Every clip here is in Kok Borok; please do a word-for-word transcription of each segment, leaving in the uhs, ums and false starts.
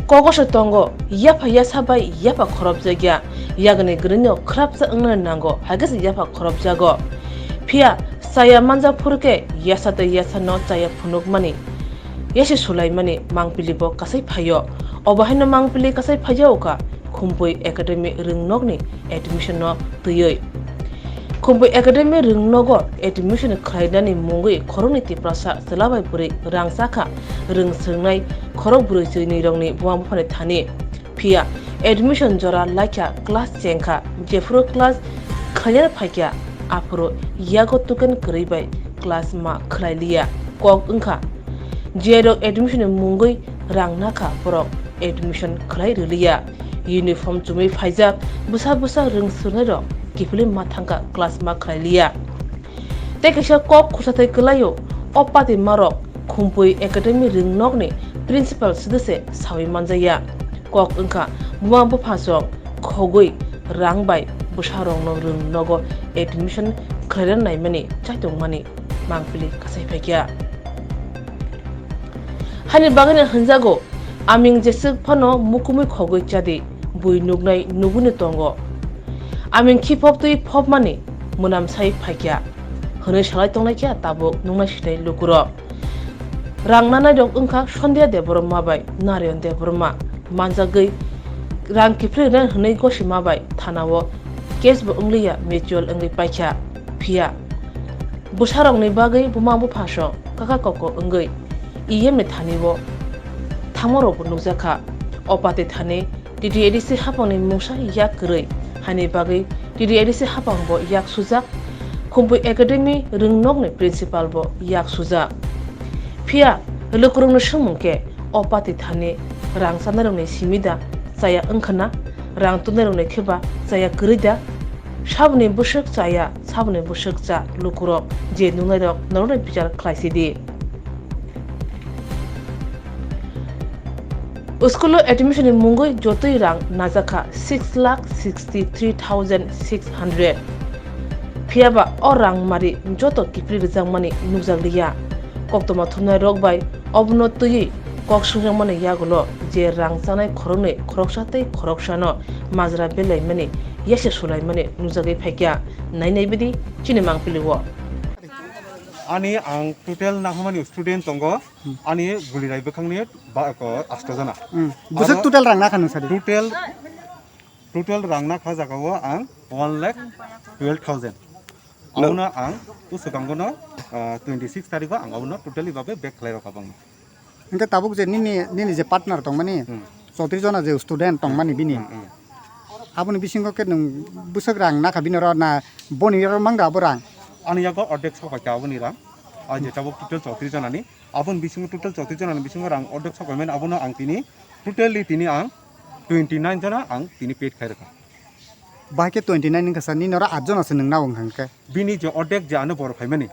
Kogoso tongo, yapha yasa bai yapha khorobjakya, yagni gwnwino khrapsa wngna nango, haikhe se yapha khorobjago. Phiya chaya manjak phuru khe yasa tei yasano chaya phunukmani, yasi sulaimani mangpili bo kasai phaio. Obo haino mangpili kasai phaio wngkha Khumpui Academy rwngnokni admission no twiwi. Khumpui Academy rwngnogo admission khlainani mungwi khoroknwi Tiprasa chwla bai bwrwi rang chakha rwng swrwngnai khorok bwrwi chwinwirokni buma buphani thani. Phiya admission jora laikha class chengkha, jephuru class khlaina phaikha aphuru yago token kwrwi bai class ma khlai liya. Kok wngkha, jiyai rok admission ni mungwi rang nakha borok admission khlai rwliya. Uniform chumui phaijak bwsa bwsa rwng swrwngnairok kiphilwi ma thangkha class ma khlai liya. Tei kaisa kok khusathai kwlaio, o patimarok Khumpui Academy rwngnokni principal sudese sawi manjaya. Kok wngkha buma buphasong khogwi rang bai bwsarokno rwngnogo admission khlaina naimani chaitongmani mangpili kasai phaikha. Hani bagwino hwnjago, aming jeswk phano mukumui khogwi chadi, bui nuknai nugwino tongo. Aming khiphop twi phopmani mwnam sai phaikha, hwnwi salai tonglaikha tabuk nuknai sinai lukurok. Rang nanairok wngkha Sandhya Debbarma bai Narayan Debbarma, manjagwi rang kiphilwi rwna hwnwi gosima bai thanao case bo wngliya, mutual wngwi paikha. Phiya bwsarokni bagwi buma buphasong kaka koko wngwi E M ni thani-o thangmarokbo nukjakha. O pati thani T T A D C hapangni mungsa yak kwrwi, haini bagwi T T A D C hapangbo yak sujak, Khumpui Academy rwngnokni principalbo yak sujak. Phiya lukurokni swngmung khe, o pati thani rang chanairokni simi da chaya wngkha na, rang tunairokni khe ba chaya kwrwi da? Saboni bwswk chaya, saboni bwswk cha lukurok, je nuknairok norokno bichar khlai si di. School-o admission ni mungwi jotoi rang najakha six lakh sixty three thousand six hundred. Phiyaba o rang mari joto kiphilwi rwjakmani nukjak liya. Koktwma thumnai rok bai obono twiwi kok swngjakmani yagulo je rang chanai khoroknwi khoroksa tei khoroksano majra belaimani yase sulaimani nukjagwi phaikha. Nainai bidi chini mangpili-o. Ani ang total nahumani student tongo. Hmm. Ani Gulirai bwkhangni ba-, ko, asto jona. Hmm. Bwswk aro total rang nakha nung sadi? Total, total rang nakha jagao ang one lakh twelve thousand. No. Abono ang usukangbono, ah, twenty six tarikho ang abono totally babe back khlai rokha bangno. Hingke tabuk je nini, nini je partner tongmani, hmm, chotri jona je student tongmani bini. Hmm, hmm. Aboni bisingo khe nung bwswk rang nakha bini oro na boni oro mangda abo rang? Ani yago ordek sok bai kha aboni rang. Ah, je tabuk total chotri jonani. Aboni bisingo total chotri jonani bisingo rang ordek sok bai mani abono ang tini totally tini ang twenty nine jona ang tini paid khai rwkha. Bahai khe twenty nine wngkha sir, nini oro at jona se nung nao wngkha hingkhe. Bini je ordek je ano boro phaimani,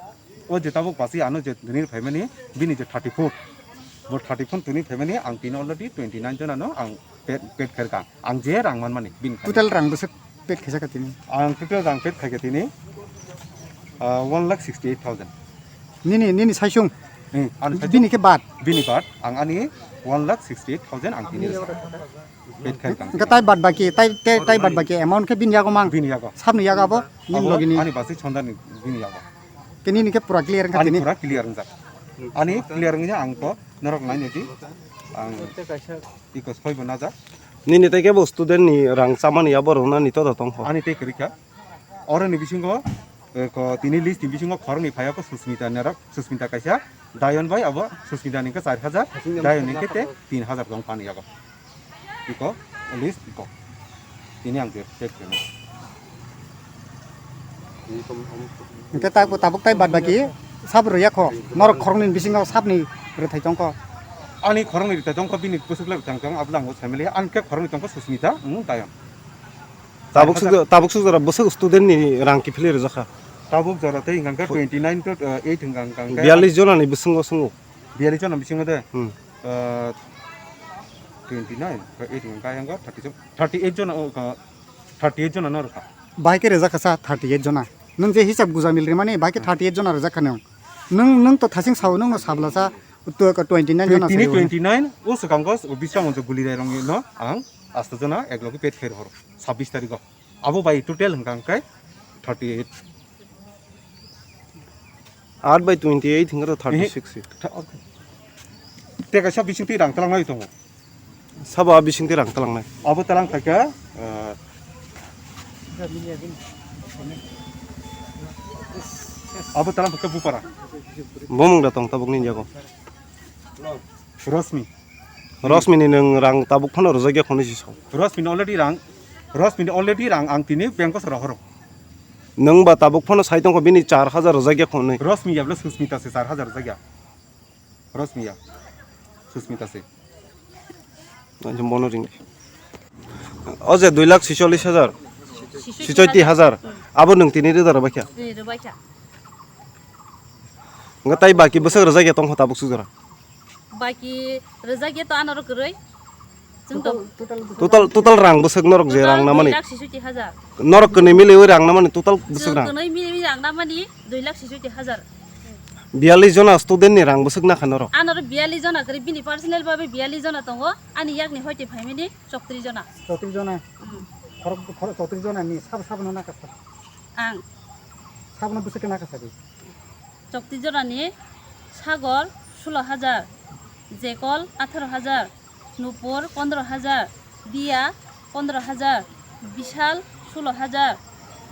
o je tabuk basi ano je rini phaimani, bini je thirty four, bo thirty four tini phaimani ang tini already twenty nine jonano ang paid, paid khairkha. Ang je rang manmani bini thani. Total rang bwswk paid khaisa kha tini? Ang total rang paid khaikha tini, ah, one lakh sixty eight thousand. Nini, nini saisung? Hmm, ani saisung. Bini khe bad? Bini bad, ang ani one lakh sixty eight thousand ang tini rwkha. Paid khaikha. Hingkhe tai bad baki, tai, tai, tai bad baki amount khe bini yago mang? Bini yago. Sabni yago abo? Nini abo logini? Ani basi chondani bini yago. Khe nini khe pura clear wngkha tini? Ani pura clear wngjak. Ani clear wngya ang to norok nainai di. Ang iko soi bo najak. Nini tei kebo student ni rang chamani abo rwnani to tongkho. Ani tei kwrwi kha. Oro ni bisingo, eh, ko tini list ni bisingo khoroknwi phaiya ko Susmita nerok, Susmita kaisa, Dayon bai abo Susmita ni khe char hajar, Dayon ni khe te tin hajar tong pani yago. Iko, list iko. Tini ang je check khe. Hingke ta-, tabuk tai bad baki sab rwya kho. Norok khoroknwi bisingo sabni rwthai tongkho. Ani khoroknwi rwthai tongkho, bini bwswk le rwthai tong, abla ang bo family. Ani khe khoroknwi tongkho Susmita, hmm, Dayon. Tabuk suk, tabuk suk jora bwswk student ni rang kiphilwi rwjakha? Tabuk jora tei hingkha khe twenty nine to, eh, eight hingkha, hingkha khe. Biyallis jona ni bisingo swngo. Biyallis jona bisingo de? Hmm. Ah, twenty nine, eight, ayang thirty, thirty eight jona, oh, ka, thirty eight jona no rwkha. Bahai khe rwjak kha sa thirty eight jona. Nwng je hisab guja mil rimani, bahai khe thirty eight jona rwjak kha nwng. Nwng, nwng to thasing sao, nwng no sabla sa, Twenty nine jona tini twenty nine o swkango Biswamanja Gulirai rokno ang asta jona ek loge paid khe rohoro sabbish tarikh o. Abo bai total hwnkha hwnkhe thirty eight. Aat bai twenty eight hwnkhe to thirty six. Tha-, okay. Tei kaisa bisingtwi rang twlangnai tongo. Sabo a bisingtwi rang twlangnai. Abo twlang khaikha, ah, abo twlang khaikha Bupara. Bo mung da tong tabuk nini yago. Rosmi. Rosmini nwng rang tabuk phano rwjakya khonwi si sao. Rosmini already rang, Rosmini already rang ang tini bank o rohoro. Nwng ba tabuk phano sai tongkho bini char hajar rwjakya khonwi. Rosmi ya bwle Susmita se char hajar rwjakya. Rosmi ya. Susmita se. Bono ring. O je dui lakh sicholish hajar. Sichoti hajar. Abo nwng tini rwda rwbaikha. Rwbaikha. Nga tai baki bwswk rwjakya tongkho tabuk sujora. Baki rwjakya to ano rw kwrwi. Chwng to total, total rang bwswk norok je rang namani. Dui lakh sichoti hajar. Norok kwnwi miliwi rang namani total bwswk rang. Kwnwi miliwi rang namani dui lakh sichoti hajar. Biyallis jona student ni rang bwswk nakha norok. Ano rw biyallis jona kwrwi bini personal babe biyallis jona tongo. Ani yakni hoite phaimani chowtris jona. Chowtris jona. Hmm. Khorok, khorok chowtris jona ni sab, sab no nakha sa. Ang. Sab no bwswk nakha sa di. Chokti jorani Sagor sulo hajar, Jekol atharo hajar, Nupur pondro hajar, Dia pondro hajar, Bishal sulo hajar,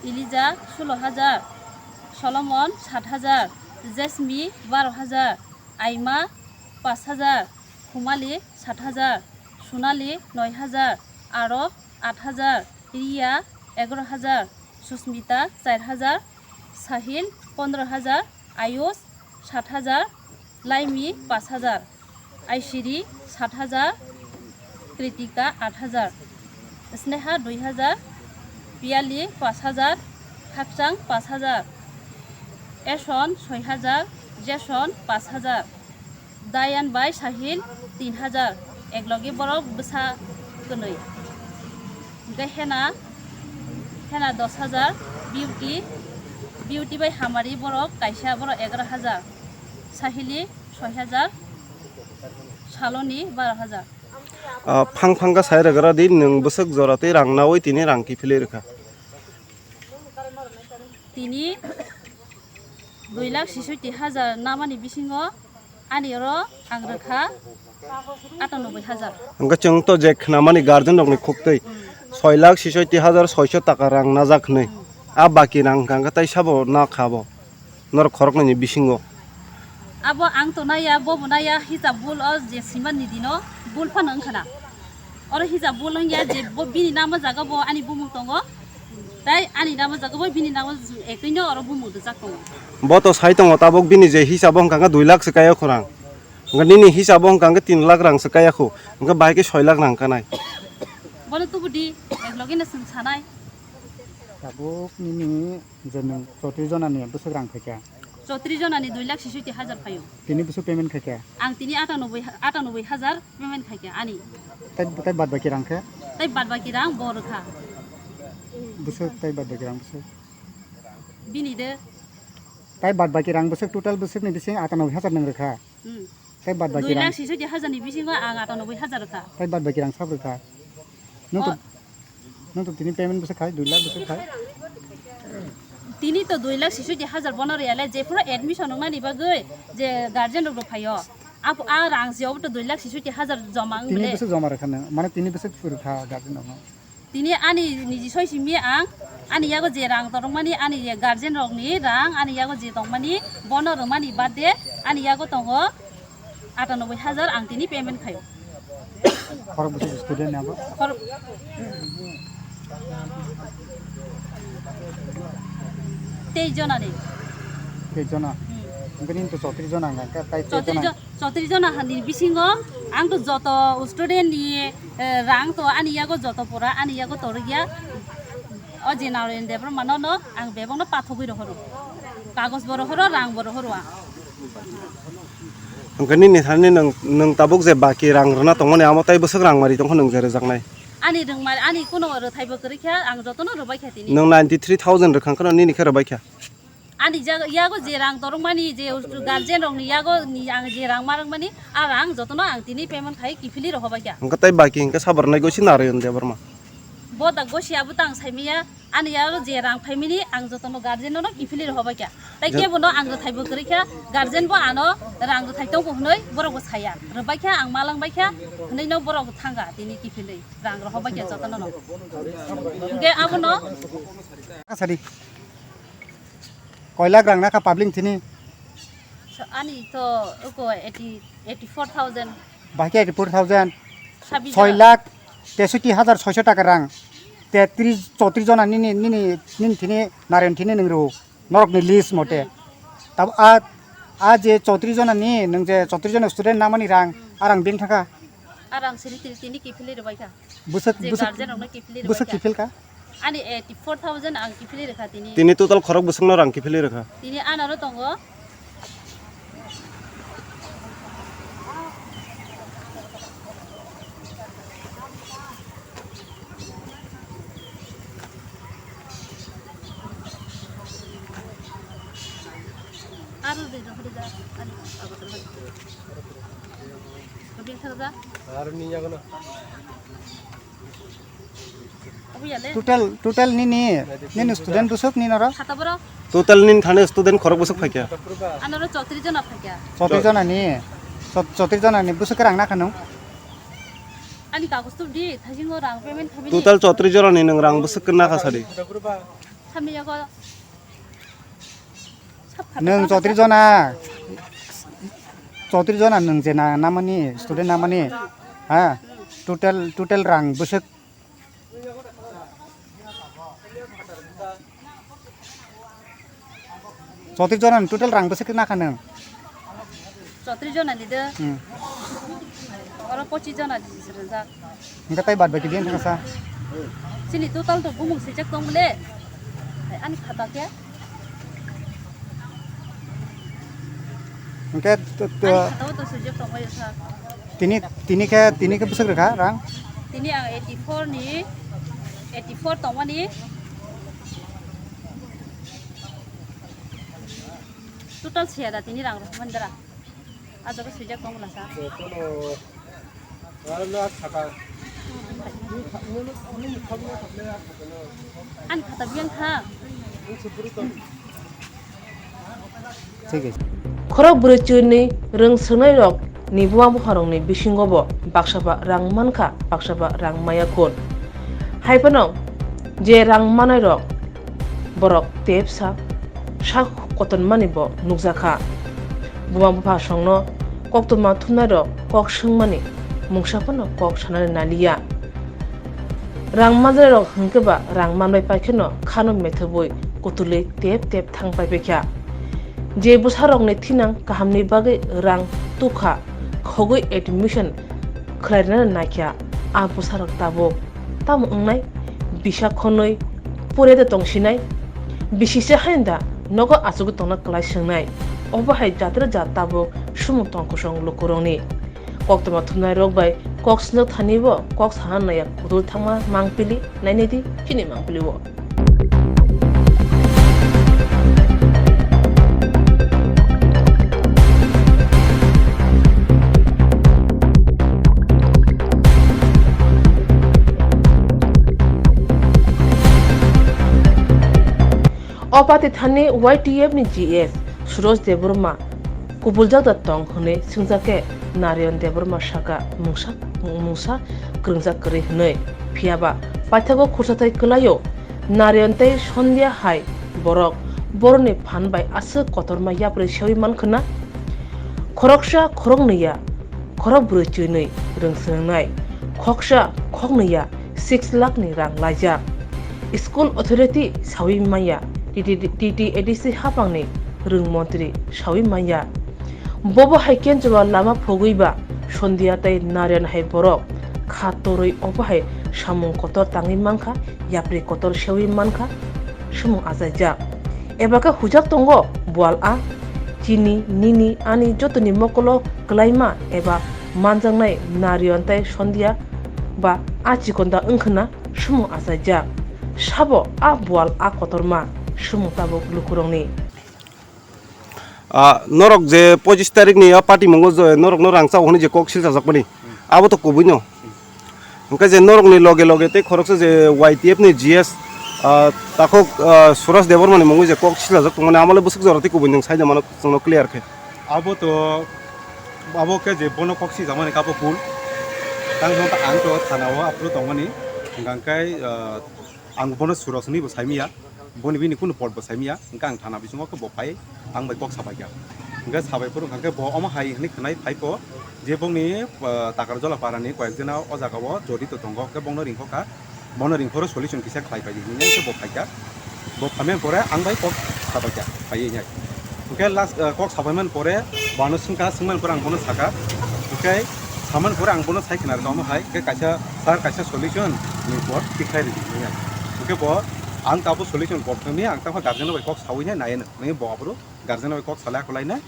Ilija sulo hajar, Solomon sat hajar, Jesmi baro hajar, Aima pash hajar, Khumali sat hajar, Sunali noi hajar, Arok aat hajar, Riya egaro hajar, Susmita char hajar, Sahil pondro hajar, Ayush sat hajar, Laimi pash hajar, Aishiri sat hajar, Kritika aat hajar, Sneha dui hajar, Piyali pash hajar, Khakchang pash hajar, Eson soi hajar, Jason pash hajar. Dayan bai Sahil tin hajar, eklogi borok bwsa kwnwi. Hwnkhe Hena, Hena dos hajar, Beauty, Beauty bai Hamari borok kaisa, borok egaro hajar, Sahili soi hajar, Saloni baro hajar. Ah, phang phang kha sai rwgra di, nwng bwswk jora twi rang naui tini rang kiphilwi rwkha. Tini dui lakh sisoi ti hajar namani bisingo ani oro ang rwkha atanoboi hajar. Hwnkhe chwng to je khnamani guardian rokni khuktwi soi lakh sisoi ti hajar soiso taka rang najak hwnwi. A baki rang hwnkha hwnkhe tai sabo nakha bo norok khoroknwini bisingo. Abo ang to naiya, bobo naiya, hisab bul o je simani dino bul phano wngkhana. Oro hisab bul wngya je bo bini namo jaga bo ani bumung tongo. Tai ani namo jaga bo bini namo ekwino oro bumung rijak tongo. Bo to sai tongo tabuk bini je hisabo hwnkha hwnkhe dui lakh se kaya khorang. Hwnkhe nini hisabo hwnkha hwnkhe tin lakh rang se kaya khu. Hwnkhe bahai khe soi lakh rang kanai. Bono tubudi eklogino chwng sanai. Tabuk nini je nwng chotri jonani bwswk rang phaikha? Chotri jonani dui lakh sisoi ti hajar phaio. Tini bwswk payment khaikha? Ang tini atanoboi ha-, atanoboi hajar payment khaikha ani. Tai, tai bad baki rang khe? Tai bad baki rang bo rwkha. Bwswk tai bad baki rang bwswk? Bini de. Tai bad baki rang bwswk total bwswkni bising atanoboi hajar nwng rwkha? Hmm. Tai bad baki rang? Dui lakh sisoi ti hajarni bisingo ang atanoboi hajar rwkha. Tai bad baki rang sab rwkha? Nwng to, oh. Nwng to tini payment bwswk khai, dui lakh bwswk khai? Tini to dui lakh sisoi ti hajar bono riyale, jephuru admission wngnani bagwi je guardian rok rw phaio. Abo a rang se obo to dui lakh sisoi ti hajar joma wng bele. Tini bwswk joma rwkha nwng? Mane tini bwswk rwkha guardian rokno? Tini ani niji soi simi ang, ani yago je rang torokmani, ani je guardian rokni rang, ani yago je tongmani, bono rwmani birthday, ani yago tongo atanoboi hajar ang tini payment khaio. Khorok bwswk student ni abo? Khorok tei jona ni. Tei jona? Hmm. Hwnkhe nini to chotri jona hwnkha, hwnkhe tai tei jona? Chotri jo-, chotri jona hani bisingo ang to joto student ni Eh, rang to ani yago joto pura ani yago torikya. O je Narayan Debbarma no, no, ang bebakno pathogwi rohoro. Kagoj bo rohoro, rang bo rohoro ang. Hwnkhe nini thani nwng, nwng tabuk je baki rang rwna tongmani amo tai bwswk rang mari tongkha nwng je rwjaknai? Ani rwngmari, ani kuno rwthai bo kwrwi kha, ang jotono rwbai kha tini. Nwng ninety three thousand rwkha, kheno nini khe rwbai kha? Ani jaga, yago je rang torokmani, je guardian rokni yago ni ang je rang ma rwkmani, a rang jotono ang tini payment khai kiphilwi rw hobaikha. Hwnkhe tei baki hwnkhe sabornai gosi Narayan Debbarma. Bo da gosi abo tang saimaya, ani yago je rang phaimani ang jotono guardian no kiphilwi rw hobaikha. Tai kebono ang rwthaibo kwrwikha, guardian bo ano rang rwthai tongo hwnwi borok bo saya. Rwbaikha ang malangbaikha hwnwi no borok thangkha tini kiphilwi rang rw hobaikha jotono no. Hwnkhe abono. Sadi. Koi lakh rang nakha public thini? So, ani to uko eighty, eighty four thousand. Bahai khe eighty four thousand. Sabi soi lakh tesotti hajar soiso taka rang. Te tris, chotris jona nini, nini, nini thini, Narayan thini nung rw. Norokni list mote. Hmm. Tab a, a je chotris jona ni, nung je chotris jona student namani rang, hmm, a rang beng thaka. A rang sini tini, tini kiphilwi rwbaikha. Bwswk, je bwswk, guardian rokno kiphilwi bwswk rwbaikha. Kiphil kha? Ani eighty four thousand ang kiphilwi rwkha tini. Tini total khorok bwswkno rang kiphilwi rwkha? Tini anaro tongo. Aro de rok da, ani Agartala. Kobin thang da? Aro ni yago na. Total, total nini, nini student bwswk nini oro? Khata borok. Total nini thani student khorok bwswk phaikha? Anoro chotris jona phaikha. Chotris jona ni? Chot-, chotris jona ni bwswk rang nakha nung? Ani kagos tu di, thasingo rang payment khabi. Total chotris jona ni nung rang bwswk nakha sadi? Samni yago. Sab khata. Nung chotris jona, chotris jona nung je na, namani, student namani, ha? Total, total rang bwswk. Chotris jona ni total rang bwswk nakha nung? Chotris jona ni de. Hmm. Oro pochis jona ni rijak. Hingke tai bad baki biyang thangsa? Chini total to bumung swijak tong le. Ani khata khe? Hingke to, to ani khata o to swijak tong bai sa. Tini, tini khe, tini khe bwswk rwkha rang? Tini ang eighty four ni, eighty four tongmani. Total siya da tini rang rok mandara. Ajaga swijak tong lasa. Jotono. Aro na khata. Ani khata biyang kha. Thik ase. Khorok bwrwi chwrwini rwng swrwngnairok ni buma bupharokni bisingo bo baksa ba rang mankha, baksa ba rang maya khun. Hai phano je rang manairok borok tepsa sak kotormani bo nukjakha. Buma bupha songno koktwma thumnairok kok swngmani mungsa phano kok sanani naliya. Rang manjairok hwnkhe ba rang manbai paikheno khano methebwi kutulwi tep tep thang paibaikha. Je bwsarokni thinang kahamni bagwi rang tukha, khogwi admission khwlairwna naikha, a bwsarok tabuk tamo wngnai? Bisa khonwi pore de tongsinai? Bisise haino da nogo achugwi tongna kwlai swngnai? Obo hai jatra jat tabuk sumung tong kosong lukurokni. Koktwma thumnairok bai kok swnjak thani bo kok sana naiya kudul thangma mangpili nainai di chini mangpili o. O pati thani Y T F ni G S Surosh Debbarma kubuljak da tong hwnwi swngjak khe Narayan Debbarma sakha mungsa, mungsa kwrwngjak kwrwi hwnwi. Phiya ba paithago khursathai kwlaio Narayan tei Sandhya hai borok borokni phan bai aswk kotorma yapri sewi mankha na? Khoroksa khoroknwi ya, khorok bwrwi chwinwi rwng swrwngnai, khoksa khoknwi ya, six lakh ni rang laijak. School authority sawi manya, T T D, T T A D C haphangni rwng montri sawi manya. Bobo hai kenchwla lama phogwi ba Sandhya tei Narayan hai borok kha torwi obo hai samung kotor tangwi mankha, yapri kotor sewi mankha, sumung achaijak. Eba khe hujak tongo bual a, chini, nini, ani jotoni mokolo kwlaima eba manjaknai Narayan tei Sandhya ba a chikonda wngkhwna sumung achaijak. Sabo a bual a kotorma sumung tabuk lukurokni. Ah, norok je pochis tarikni a patimungo je norokno rang chao hwnwi je kok silchajak mani, abo to kubui no. Hwnkhe je norokni loge loge tei khoroksa je Y T F ni G S, ah, takhuk, ah, Suraj Debbarma ni mungwi je kok silchajak tongmani, amo le bwswk jora tei kubui nwng sai mano chwngno clear khe. Abo to, abo khe je bono kok silchajak mani kabo bul. Tang hwnba ang to thana o aphuru tongmani, hwnkhe, ah, ang bono Suraj ni bo saimaya. Boni bini kunu pot bo saimaya, hwnkhe ang thana bisingo khe bo phai, ang bai kok sabaikha. Hwnkhe sabai phuru hwnkhe bo omo hai hwnwi khwnai phaikho, je bongni, ah, Takarjola parani koyek jona o jaga o jorito tongo, hwnkhe bongno ringkho kha, bono ringkhoro solution kisa khlai pai di hwnwi hwnkhe bo phaikha. Bo phaimani pore ang bai kok sabaikha, phaiwi hwnwi. Hwnkhe last, ah, kok sabaimani pore bono swngkha, swngmani pore ang bono sakha, hwnkhe samani pore ang bono sai khna rwkha omo hai, hwnkhe kaisa sir kaisa solution ni pot tikhlai rwdi hwnwi. Hwnkhe bo ang tabuk solution pot thangwi ang tabuk guardian bai kok sawi nai nai nai bo aphuru guardian bai kok salai akwlai nai.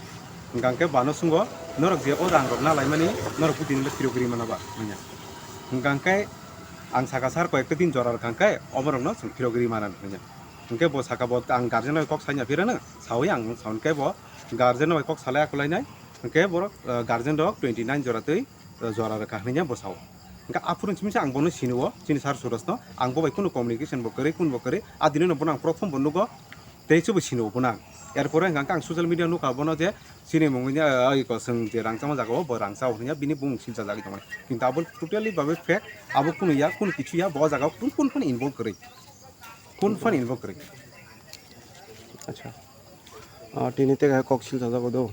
Hwnkhe bono swngo, norok je o rang rok na laimani norok butini le phirogwi rwi mano ba hwnwi. Hwnkhe ang saka sir koyekta din jora rwkha hwnkhe omo rokno chwng phirogwi rwi mano hwnwi. Hwnkhe bo saka bo ang guardian bai kok saina phirano sawi ang sa hwnkhe bo guardian bai kok salai akwlai nai. Hwnkhe borok, ah, guardian rok twenty nine jora twi jora rwkha hwnwi bo sao. Hwnkhe aphuru simi se ang bono sini o, chini sir Suraj no, ang bo bai kunu communication bo kwrwi, kunu bo kwrwi, a dino no bono ang prothom bo nugo, tei se bo sini o bono ang. Erpore hwnkhe ang social media nukha bono je, chini mungwi, ah, iko chwng je rang chama jaga o, bo rang chao hwnwi bini bumung silchajagwi tongmani. Kintu abo totally babe fake, abo kunu ya, kunu kichu ya, bo jaga o kunu, kunu phano involve kwrwi, kunu phano involve kwrwi. Acha. Ah, tini tei kaisa kok silchajago do.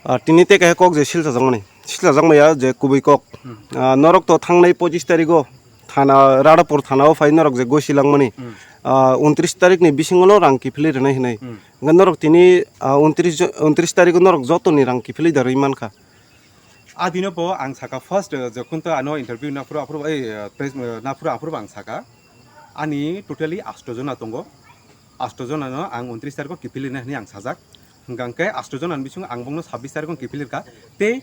Ah, tini tei kaisa kok je silchajakmani, silchajakmaya je kubui kok. Hmm. Ah, norok to thangnai pochis tarigo thana, Radhapur thana o phai norok je gosi langmani. Hmm. Ah, untris tarikni bisingo no rang kiphilwi rwnai hinwi. Hmm. Hwnkhe norok tini, ah, untris jo-, untris tarigo norok jotoni rang kiphilwi da rwi mankha. A dino bo ang saka first, eh, jokhon to ano interview naphuru aphuru, eh, press, eh, naphuru aphuru bo ang saka. Ani totally asto jona tongo. Asto jona no ang untris tarikh o kiphilwi nai hinwi ang sajak. Hwnkhe asto jona ni bisingo ang bongno sabis tarikh o kiphilwi rwkha. Tei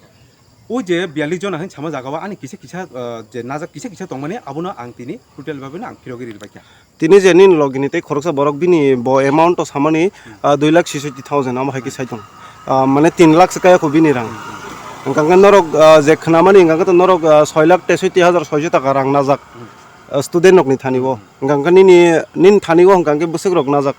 o je biyallis jona hinwi sama jaga o ani kisa kisa, eh, je najak kisa kisa tongmani abono ang tini total babe no ang phirogwi rwbaikha. Tini je nini logini tei khoroksa borok bini bo amount to samani, ah, dui lakh sisoi thousand amo hai khe sai tong. Ah, mane tin lakh se kaya kho bini rang. Hwnkha khe norok, ah, je khwnamani hwnkha khe to norok, ah, soi lakh tesoi ti hajar soiso taka rang najak. Ah, student rokni thani o. Hwnkha khe nini, nini thani o hwnkha khe bwswk rok najak.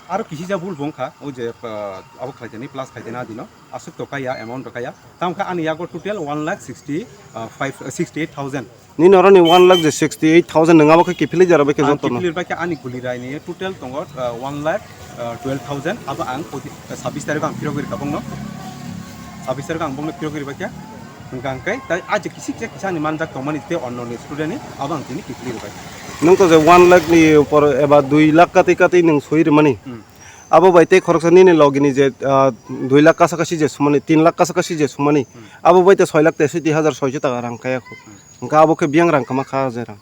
Aro kisi ja bul bo wngkha, o je, ah, abo khlai tani plus khlai tani adino. Aswk to kaya, amount to kaya. Tamo khe ani yago total one lakh sixty, ah, five, ah, sixty eight thousand. Nini oroni one lakh je sixty eight thousand nwng abo khe kiphilwi jara bai khe joto no. Kiphilwi bai khe ani guli rai ni total tongo, ah, one lakh, ah, twelve thousand, abo ang poti-, ah, sabis tarikh ang phirogwi rwkha bongno. Sabis tarikh ang bongno phirogwi rwbaikha. Hwnkha hwnkhe tai a je kisi kisa kisa ani manjak tongmani tei onno ni student ni abo ang tini kiphilwi rwbai. Nwng to je one lakh ni upor eba dui lakh katwi katwi nwng soi rwmani. Hmm. Abo bai tei khoroksa nini logini je, ah, dui lakh kasa kasi je sumani, tin lakh kasa kasi je sumani, hmm, abo bai tei soi lakh tesoi ti hajar soiso taka rang kaya kho. Hmm. Hwnkha abo khe biyang rang kwma kha je rang.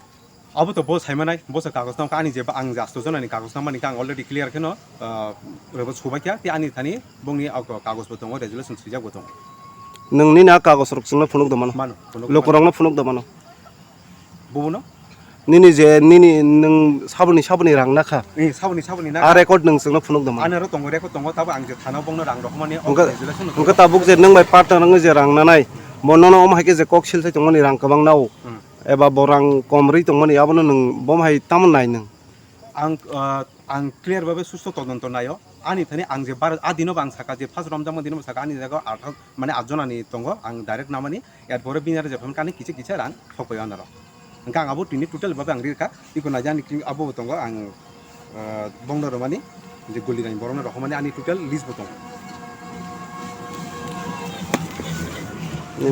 Abo to bo saimanai, bo se kagoj tong kha, ani je ba ang je asto jona ni kagoj nang mani khe ang already clear kheno, ah, rebo subai kha, tei ani thani bongni a kagoj bo tongo, resolution swijak bo tongo. Nwng nini a kagoj rok chwngno phunuk da mano? Mano, phunuk mano. Lukurokno phunuk da mano? Bubuno? Nini je, nini nwng saboni, saboni rang nakha. Eh, saboni, saboni nakha. A record nwng chwngno phunuk da mano? Ani aro tongo, record tongo, tabo ang je thana bongno rang rohormani, hwnkhe, resolution hwnkhe tabuk je nwng bai partner wngwi je rang nanai, bo nono omo hai khe je kok sil sai tongmani rang kwbang nao. Hmm. Eba bo rang kom rwi tongmani, abono nwng bomo hai tamo nai nwng? Ang, ah, ang clear babe susto todonto naio. Ani thani ang je bar, a dino bo ang saka je first romjakma dino bo saka ani jaga o athas, mane at jona ni tongo ang direct namani. Erpore bini aro je phaimani kisa kisa rang sokpai anaro. Hwnkhe ang abo tini total babe ang rirkha. Iko naijani king abo bo tongo ang, ah, bongno rwmani je guli rang borokno rohormani ani total list bo tongo.